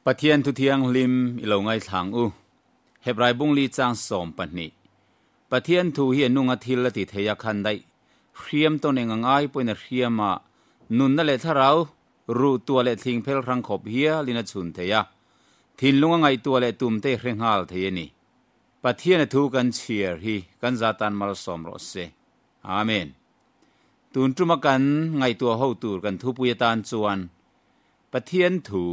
Pathian thu thianghlim i lo ngaithlang u. Hebrai bungli chang 12. Pathian thu hi a nunga thil a ti thei a khan daih. Hriam tawn eng ang ai pawhin a hriam a, nunna leh thlarau ruh tua leh thling phel hrang khawp hialin a chhun thei a. Thinlung a ngaihtuah leh tum te i hre nghal thei a ni. Pathian a thu kan chhiar hi kan za tan malsawm rawh se. Amen. Tun tuma kan ngaihtuah ho tur kan thupui atan chuan Pathian thu,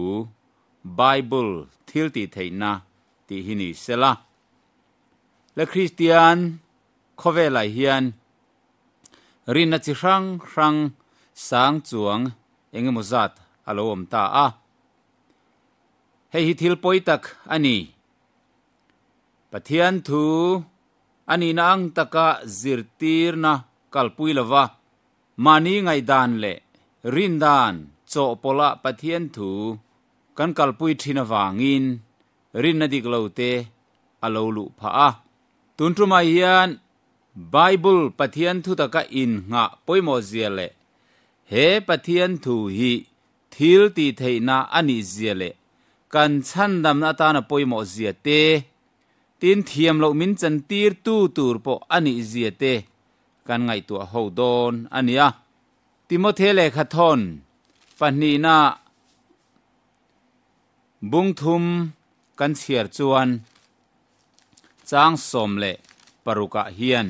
Bible, thil tih theihna tih hi ni sela. Le Kristian khawvelah hian rinna chi hrang hrang sang chuang engemaw zat a lo awm ta a. Hei hi thil pawi tak a ni. Pathian thu a nihna ang taka zirtirna kalpui lova mahni ngaihdan leh rindan chawhpawlha Pathian thu kan kalpui thin avangin rinna dik lo te a lo luh phah a. Tun tumah hian Bible Pathian thu taka innghah pawimawh zia leh he Pathian thu hi thil tih theihna a nih zia leh kan chhandamna atana pawimawh zia te, tin thiam loh min chantir tu tur pawh a nih zia te kan ngaihtuah ho dawn a nia. Timothy lehkha thawn pahnihna bungthum kan chhiar chuan chang 16 ah hian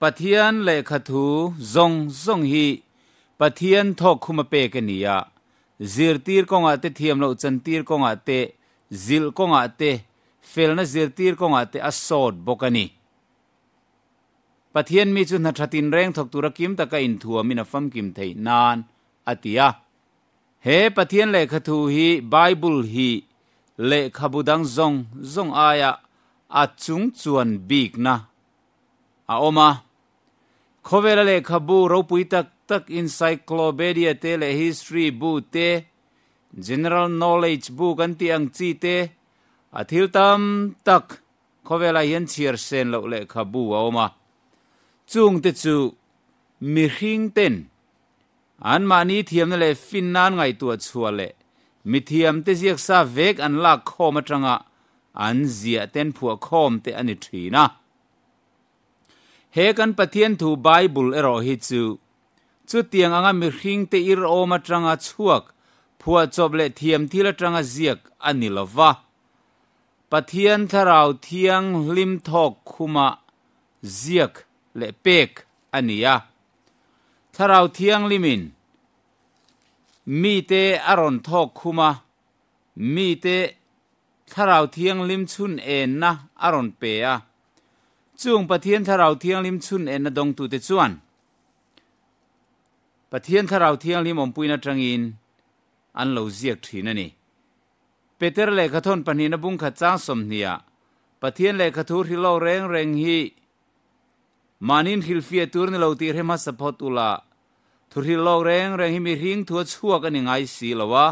Pathian lehkha thu zawng zawng hi Pathian thawk khum a pek a ni a, zirtir kawngah te thiam loh chantir kawngah te, zilh kawngah te, felna zirtir kawngah te a sawt bawk a ni. Pathian mi chu hna tha tinreng thawk tura kim taka inthuamin a famkim theih nan a ti a. He Pathian lehkha thu hi Bible hi lehkhabu dang zawng zawng aia a chung chuan bikna a awm a. Khawvela lehkhabu ropui tak tak encyclopedia te leh history bu te, general knowledge bu kan tih ang chi te, a thil tam tak khawvelah hian chhiar sen loh lehkhabu a awm a. Chungte chu mihring ten anmahni thiamna leh finna an ngaihtuah chhuah leh mithiam te ziak sa vek an lak khawm atanga an ziah ten phuah khawm te a ni thin a. He kan Pathian thu Bible erawh hi chu chutiang anga mihring te ir awm atanga chhuak phuah chawp leh thiam thil atanga ziak a ni lova. Pathian thlarau thianghlim thawk khuma ziak leh pek a ni a. Thlarau thianghlimin mite a rawn thawk khum a, mite thlarau thianghlim chhun enna a rawn pe a. Chung Pathian thlarau thianghlim chhun enna dawngtute chuan Pathian thlarau thianghlim awmpuina atangin an lo ziak thin a ni. Peter lehkha thawn pahnihna bungkhat chang 20 ah Pathian lehkha thu hrilh reng reng hi mahnin hrilhfiah tur ni lo tih hre hmasa phawt ula, thu hrilh reng reng hi mihring thu a chhuak a ni ngai si lo a,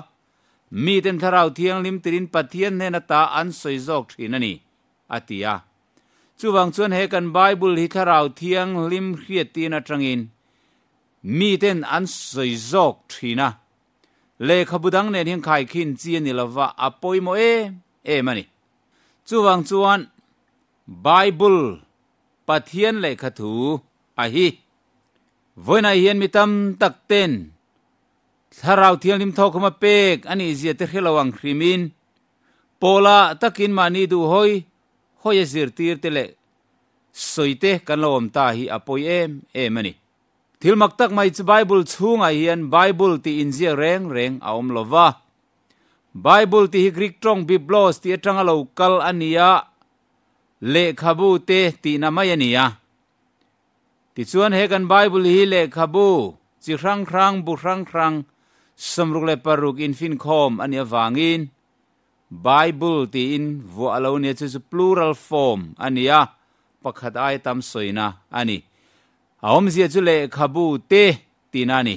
mi ten thlarau thianghlim tirin Pathian hnena ta an sawi zawk thin a ni, a ti a. Chuwang chuan he kan Bible hi thlarau thianghlim hriat tin atangin mi ten an sawi zawk thin a. Lehkha budang nen hian khai khin chi ani lova a pawimawh em em ani. Chuwang chuan Bible Pathian lehkha thu a hi. Voina hian mi tam tak ten thlarau thianghlim thawk khuma pek ani zia te hrelo ang hrimin pola takin mahni du hoi hoi a zirtir te leh soite kan lo awm ta hi a pawi em em ani. Thil mak tak mai chu Bible chhungah hian Bible ti inziak reng reng a awm lova. Bible ti hi Greek tawng biblos ti atanga lo kal ania, lehkhabu te tihna mai ania. Ti chuan he kan Bible hi lehkhabu chi hrang hrang bu hrang hrang 66 in fin khawm ani awangin Bible ti in vuah lo nia chu chu plural form ania, pakhat ai tam soina ani. A awm zia chu lehkhabu te tina ni.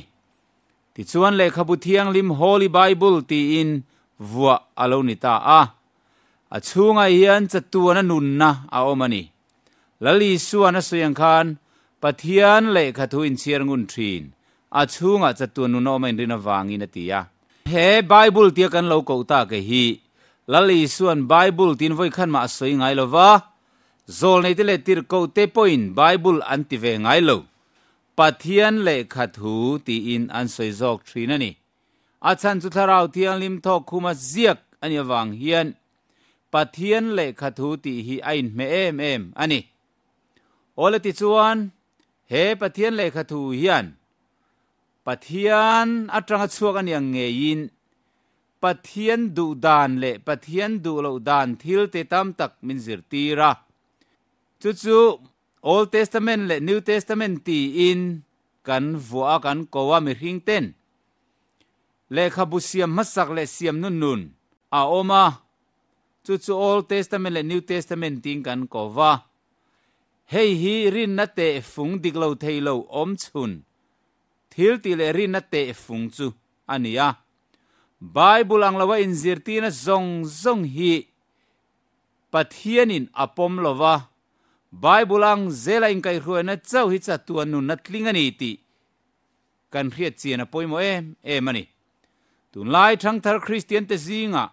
Ti chuan lehkhabu thianghlim Holy Bible ti in vuah alo ni ta a. A chhunga hian chatuan a nunna a awm ani. Lali suan a sawiang khan Pathian lehkha thu in chhiar ngun thin. A chhunga chatuan nun a awm a inrin awangin a ti a. He Bible tia kan lo koh tak hi Lal Isua'n Bible tiin vawi khan mah a sawi ngai lo va, zawlneite leh tirhkohte pawhin Bible an ti ve ngai lo. Pathian lehkha thu tiin an sawi zawk thin a ni. A chhan chu Thlarau Thianghlim thawk khuma ziak a nih avang hian Pathian lehkha thu tih hi a inhmeh em em a ni. Awle tichuan, he Pathian lehkha thu hian Pathian atanga chhuak a nih ang ngeiin Pathian duh dan leh Pathian duh loh dan thil te tam tak min zirtir a. Chu chu Old Testament leh New Testament tiin kan vuah a, kan ko a mihring ten lehkhabu siam hmasak leh siam nun nun a awm a, chu chu Old Testament leh New Testament tiin kan ko va. Hei hi rinna teh fung dik lo thei lo awm chhun thil tih leh rinna teh fung chu a ni a. Bible ang loa inzirtirna zawng zawng hi Pathianin a pawm lo va, Bible ang zela inkaihhruaina chauh hi chatuan nunna tling a ni tih kan hriat chian a pawimawh em em a ni. Tunlai thangthar Kristiante zingah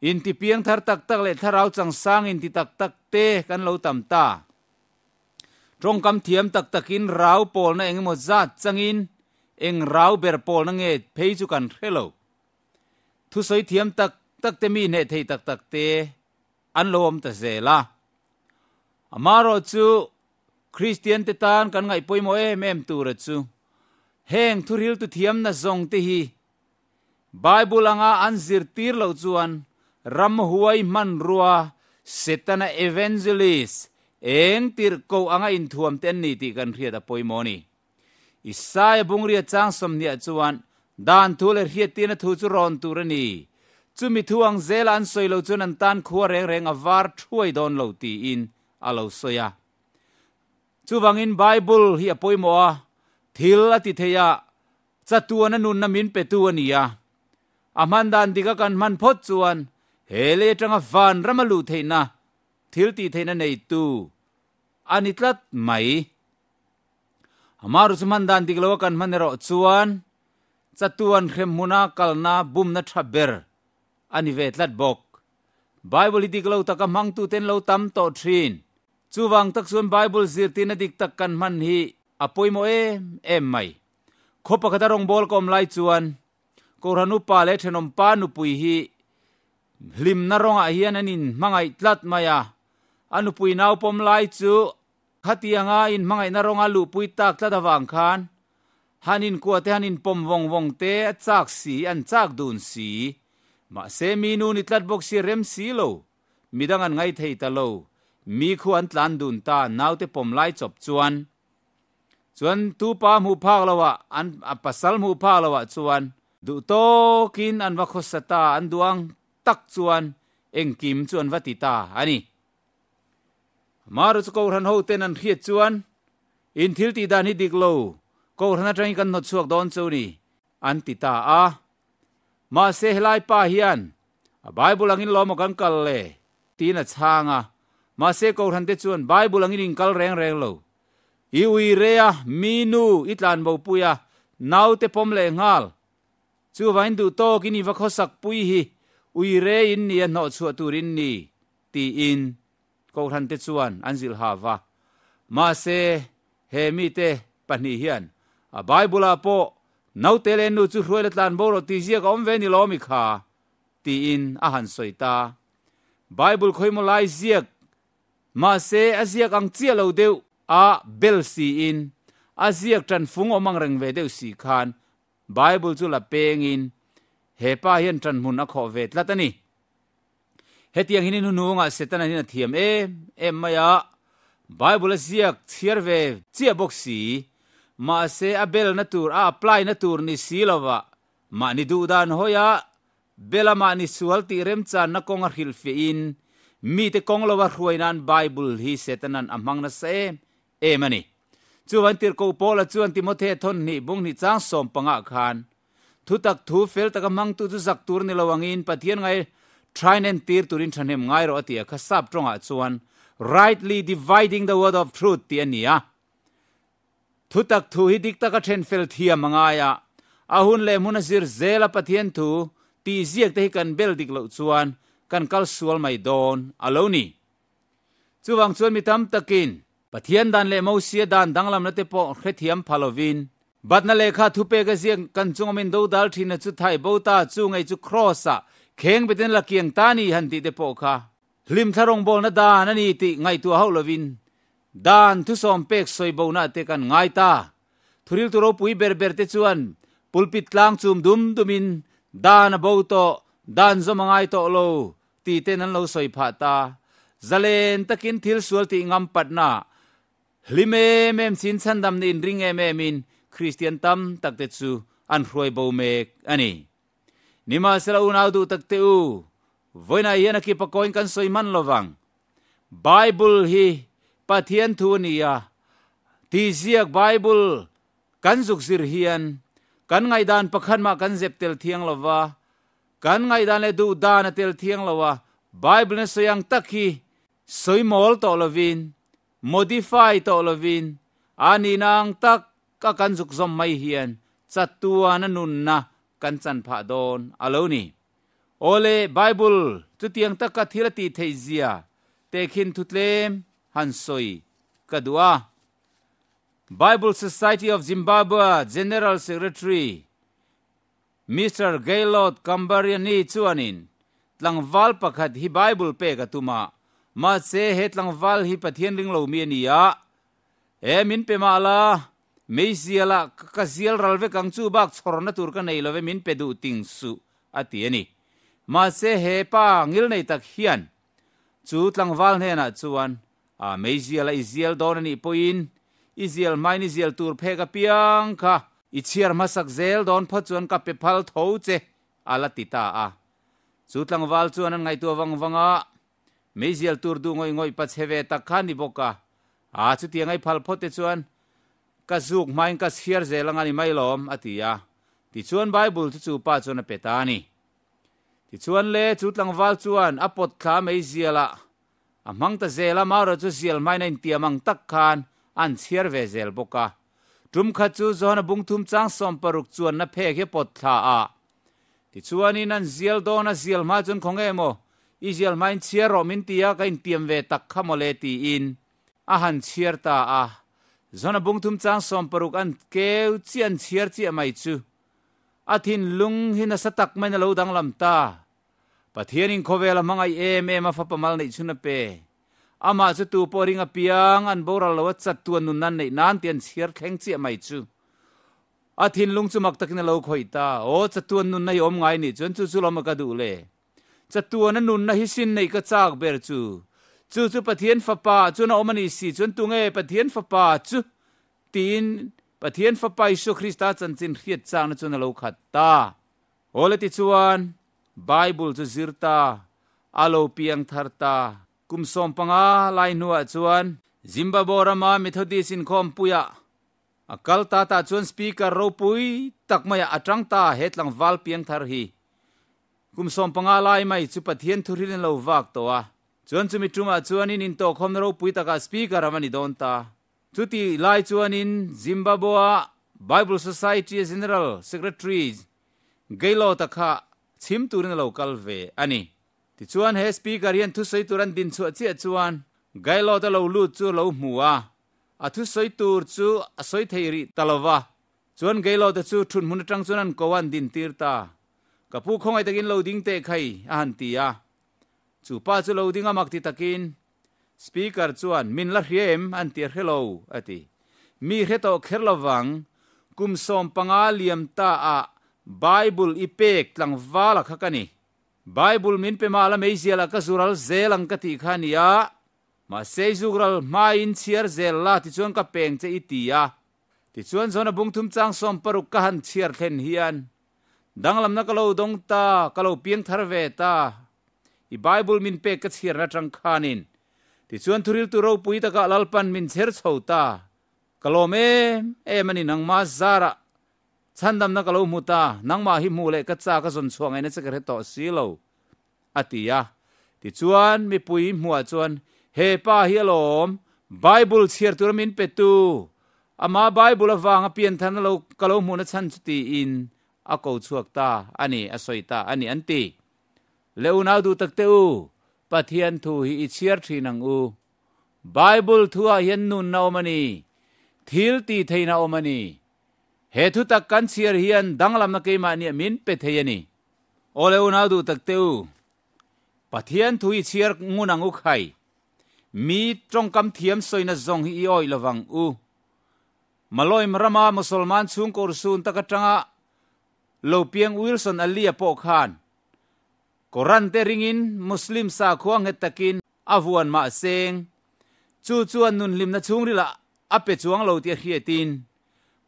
inti piangthar tak tak leh thlarau changsang inti tak tak te kan lo tam ta. Tawngkam thiam tak takin rau pawlna eng emaw zat changin eng rau ber pawlna nge phei chu kan hre lo. Thusawi thiam tak tak te mi hneh thei tak tak te an lo awm ta zel a. Amaherawh chu Kristian te tan kan ngaih pawimawh em em tura chu heng thuhriltu thiamna zawng te hi Bible anga an zirtir loh chuan ramhuai hmanrua Setana evangelist eng tirh koh anga inthuam te an ni tih kan hriat a pawimawh a ni. Isaia bungria chang sawmhniah chuan dan thu leh hriattirna thu chu rawn tur a ni. Chumi thu ang zela an sawi lo chuan an tan khua reng reng a var thuai dawn lo tiin a lo sawi a. Chuvangin Bible hi a pawimawh a, thil a ti thei a, chatuana nunna min petu a ni a. A hman dan dika kan hman phawt chuan he lei atanga van rama luh theihna, thil tih theihna neitu a ni tlat mai. Amaherawhchu hman dan dik loa kan hman erawh chuan chatuan hrem hmuna kalna bumna tha ber a ni ve tlat bawk. Bible hi dik lo taka hmangtuten lo tam tawh thin. Chuvang tak chuan Bible zirtirna dik tak kan hman hi a pawimawh em em mai. Khaw pakhata rawngbâwl ka awm lai chuan Kohhran upa leh thenawm pa nupui hi hlimna rawngah hian an inhmangaih tlat mai a. A nupui naupawm lai chu Khatianga inhmangaihna rawnga luhpui tak tlat avang khan han inkuah te han inpawm vawng vawng te a chak si, an chak dun si. Mahse mi nu ni tlat bawk si rem si lo. Midang an ngai thei ta lo. Mi khu an tlan dun ta naute pawm lai chawp chuan. Chuan tu pa hmuh phak lo ah an a pasal hmuh phak lo ah chuan duh tawkin an va khawsa ta an duh ang tak chuan engkim chu an va ti ta a ni. Amaherawh chu Kohhran hoten an hriat chuan, In thil tih dan hi dik lo, Kohhran atangin kan hnawt chhuak dawn chu ni, an ti ta a. Mahse helai pa hian, A Bible angin lawm aw kan kal le, tiin a chhang a. Mahse Kohhran te chuan, Bible angin in kal reng reng lo. I ui re a, mi nu i tlanbo pui a, naute pawm leh nghal. Chuvangin duh tawkin i va khawsak pui hi ui re in ni a hnawh chhuah tur in ni. Tiin Kohhrante chuan an zilh ha va. Mahse, he mite pahnih hian a Bible-ah pawh naute leh nu chu hruai la tlan bo rawh tih ziak a awm ve ni lo ami kha? tiin a han sawi ta. Bible khawimaw lai ziak mahse a ziak ang chiah lo deuh a bel siin a ziak tan fung awm ang reng ve deuh si khan Bible chu la pengin he pa hian tan hmun a khawh ve tlat a ni. Hetiang hi ni hnuhnungah Setana hian a thiam em em mai a, Bible a ziak chhiar ve chiah bawk si, mahse a belna tur, a apply na tur ni si lova mahni duh dan hawi a bela mahni sual tih remchanna kawng a hrilhfiahin mite kawng lova hruai nan Bible hi Setana'n a hmang nasa em em a ni. Chuvan tirhkoh Paula chuan Timothea thawnhnih bunghnih chang 15 khan Thutak thu fel taka hmangtu chu zak tur ni lo angin Pathian ngai try nen tir turin thahnem ngai rawh a ti a, kha sap tawngah chuan rightly dividing the word of truth tih a ni a. Thutak thu hi dik taka then fel thiam a ngai a, A hun leh hmun a zir zel a Pathian thu tih ziak te hi kan bel dik loh chuan kan kal sual mai dawn a lo ni. Chuvang chuan mi tam takin Pathian dan leh Mosia dan danglamna te pawh hrethiam pha lovin Batna lehkha thupek a ziak kan chunga min dodal thin a chu thai bo ta chu ngei chu Kraws ah kheng betin la kiang ta ni han tih te pawh kha hlimthla rawngbawlna dan a ni tih ngaihtuah hauh lovin dan thusawm pek sawi bona te kan ngai ta. Thuriltu ropui ber ber te chuan pulpit tlang chum dum dumin dan a bo tawh, dan zawm a ngai tawh lo tih ten an lo sawi phah ta. Zalen takin thil sual tih ngam patna hlim em em chin chhandam nih inring em em in Kristian tam tak te chu an hruai bo mek a ni. Nimahsela unau duh tak te u, vawiinah hian a kip a kawiin kan sawi hman lovang. Bible hi Pathian thu a ni a, tih ziak Bible kan zuk zir hian kan ngaihdan pakhat mah kan zep tel thiang lo va, kan ngaihdan leh duh dan a tel thiang lo a, Bible na sawi ang tak hi sawi mawl tawh lovin, modify tawh lovin, a nihna ang tak a kan zuk zawm mai hian chatuana nunna kan chan phah dawn a lo ni. Awle, Bible chutiang taka thil a tih theih zia tehkhin thutlem han sawi ka duh a. Bible Society of Zimbabwe General Secretary Mister Gaylord Kambariani chuanin tlangval pakhat hi Bible pek a tum a, mahse he tlangval hi Pathian ringlo mi a ni a, E min pe mah la, meizial ah ka zial ral vek ang chu bak chhawrna tur ka nei lo e min pe duh ting suh a ti a ni. Mahse he pa ngil nei tak hian chu tlangval hnenah chuan a meizial a i zial dawn a nih pawhin i zial hmain i zial tur phek apiang kha i chhiar hmasak zel dawn phawt chuan ka pe phal tho che a la ti ta a. Chu tlangval chuan an ngaihtuah vang vang a, Meizial tur duh ngawih ngawih pa chhe ve tak kha ni bawk a, aa chutiang ai phal phawt te chuan ka zuk hmain ka chhiar zel anga ni mai lawm, a ti a. Tichuan Bible chu chu pa chuan a pe ta a ni. Tichuan le chu tlangval chuan a pawt thla meizial ah a hmang ta zel a, Maura chu zial hmain a intiam ang tak khan an chhiar ve zel bawk a. Tum khat chu Johana bungthum chang 60 chuanna phek hi a pawt thla a, Tichuanin an zial dawn a zial hma chuan khaw nge maw, i zial hmain chhiar rawh min ti a, ka intiam ve tak kha mawle tiin a han chhiar ta a. Zona bungthum chang 60 an keu chiah an chhiar chiah mai chu a thinlung hi nasa tak maiin a lo danglam ta. Pathianin khawvel a hmangaih em em a fapa mal neih chhun a pe. Amah chu tu pawh ring apiang an boral lo a chattuan nun nan neih nan tih an chhiar thleng chiah mai chu. A thinlung chu mak takin a lo khawih ta. Aw, chatuan nunna hi awm ngai nih chuan chu chu lawm a ka duh le. Chatuan a nunna hi sin neih ka chak ber chu. Chu chu Pathian Fapa chuan a awm a nih si chuan tunge Pathian Fapa chu? tiin Pathian Fapa Isua Krista chanchin hriat chakna chuan a lo khat ta. Aw le tichuan, Bible chu zir ta, a lo piang thar ta. Kum 15 lai hnuah chuan Zimbabwe rama Methodist inkhawmpuiah A kal ta tah chuan Speaker ropui tak maiah a tang ta he tlangval piangthar hi. Kum 15 lai mai chu Pathian thuhrilin lo vak tawh a, chuan chumi tumah chuanin intawhkhawmna ropui takah Speaker a va ni dawn ta. Chuti lai chuanin Zimbabwe-a Bible Society-a General Secretary Gaylord-a kha chhim turin a lo kal ve a ni. Tichuan he Speaker hian thusawi tur an dinchhuah chiah chuan Gaylord-a lo lut chu a lo hmu a, A thusawi tur chu a sawi thei rih ta lo va, chuan Gaylord-a chu thut hmun atang chuan an ko a an din tir ta. Ka pu khawngaih takin lo ding teh khai, a han ti a. Chu pa chu lo ding a mak ti takin, Speaker chuan, Min la hria em? an ti a hre lo, a ti. Mi hre tawh kher lo vang, kum 15 liam ta ah Bible i pek tlangval a kha ka ni. Bible min pe mah la meizial ah ka zural zel ang ka tih kha a nia. Mahse i zukral hmain chhiar zel la tichuan ka peng che i ti a. Tichuan Zona bungthum chang 60 ka han chhiar thlen hian danglamna ka lo dawng ta, ka lo piang thar ve ta. I Bible min pek ka chhiarna atang khanin tichuan thuriltu ropui takah Lalpan min chher chho ta. Ka lawm em em a ni nangmah zarah chhandamna ka lo hmu ta, nangmah hi hmuh leh ka chak a zawn chhuah ngaihna che ka hre tawh si lo. A ti a. Tichuan, mipui hmuah chuan, He pa hi alawm, Bible chhiar tura min petu, ama Bible avanga piantharna lo ka lo hmuhna chhan chu tiin a ko chhuak ta a ni, a sawi ta a ni an ti. Le unau duh tak te u, Pathian thu hi i chhiar thin ang u. Bible thu ah hian nunna awm a ni, thil tih theihna awm a ni. He thu tak kan chhiar hian danglamna keimahniah min pe thei a ni. Aw le unau duh tak te u, Pathian thu i chhiar ngun ang u khai. Mi tawngkam thiam sawina zawng hi i awih lovang u. Maloim rama Mosolman chhungkaw urhsun tak atanga lo piang Wilson Ali-a pawh khan Koran te ringin Muslim sakhua nghet takin a vuan mah seng. Chu chuan nunhlimna chhungrilah a pe chuang lo tih a hriatin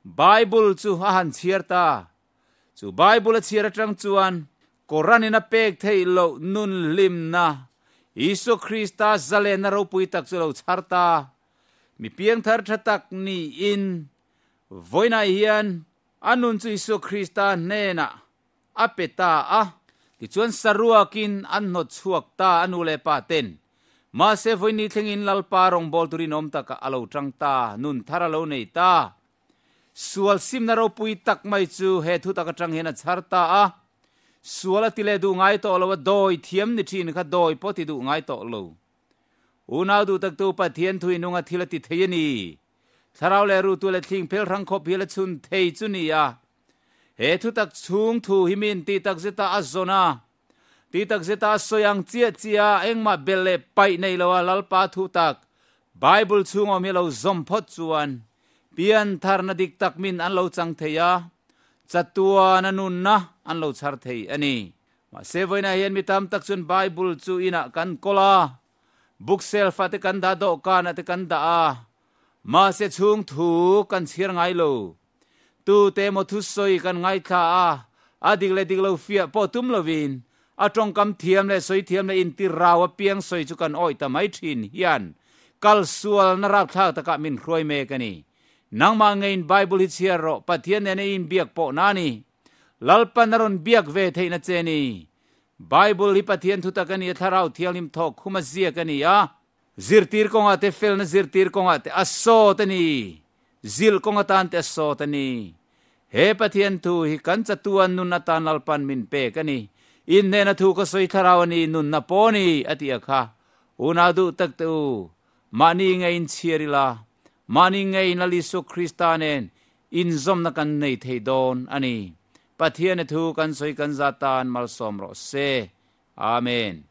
Bible chu a han chhiar ta. Chu Bible a chhiar atang chuan Koran in a pek theih loh nunhlimna Isua Krista zalenna ropui tak chu lo chhar ta. Mi piangthar tha tak niin vawiinah hian a nun chu Isua Krista hnenah a pe ta a. Tichuan saruakin an hnawt chhuak ta a nu leh pa ten. Mahse vawiini thlengin Lalpa rawngbawltu rinawm takah a lo tang ta, nun thar a lo nei ta. Sual simna ropui tak mai chu he thu tak atang hian a chhar ta a. Sual a ti leh duh ngai tawh lo a, dawi thiam ni thin kha dawi pawh ti duh ngai tawh lo. Unau duh taktu Pathian thu inunga thil a ti thei a ni. Thlarau leh rutu leh thling phel hrang khawp hial a chhun thei chu ni a. He thutak chhung thu hi min tih tak zeta a zawn a, tih tak zeta a sawi ang chiah chiah a, engmah belh leh paih nei lo a Lalpa thutak Bible chhung awm hi lo zawm phawt chuan piantharna dik tak min an lo chang thei a, chatuana nunna an lo chhar thei a ni. Mahse vawiinah hian mi tam tak chuan Bible chu inah kan kawl a, bookshelf ah te kan dah, dawhkanah te kan dah a, mahse chhung thu kan chhiar ngai lo. Tute emaw thusawi kan ngaithla a, a dik leh dik lo fiah pawh tum lovin a tawngkam thiam leh sawi thiam leh intir rau apiang sawi chu kan awih ta mai thin hian kal sualna rapthlak takah min hruai mek a ni. Nangmah ngeiin Bible hi chhiar rawh, Pathian nena i inbiak pawh na ni. Lalpan a rawn biak ve theihna che ni. Bible hi Pathian thutak a ni a, Thlarau Thianghlim thawk khum a ziak a ni a, Zirtir kawngah te, felna zirtir kawngah te a sawt a ni. Zilh kawng atan te a sawt a ni. He Pathian thu hi kan chatuan nun atan Lalpan min pek a ni. In hnena thu ka sawi thlarau a ni, nunna pawh a ni, a ti a kha. Unau duh tak te u, mahni ngeiin chhiar ila, mahni ngeiin Lal Isua Krista nen inzawmna kan nei thei dawn a ni. Pathian-a thu kan sawi kan za tan malsawm rawh se. Amen.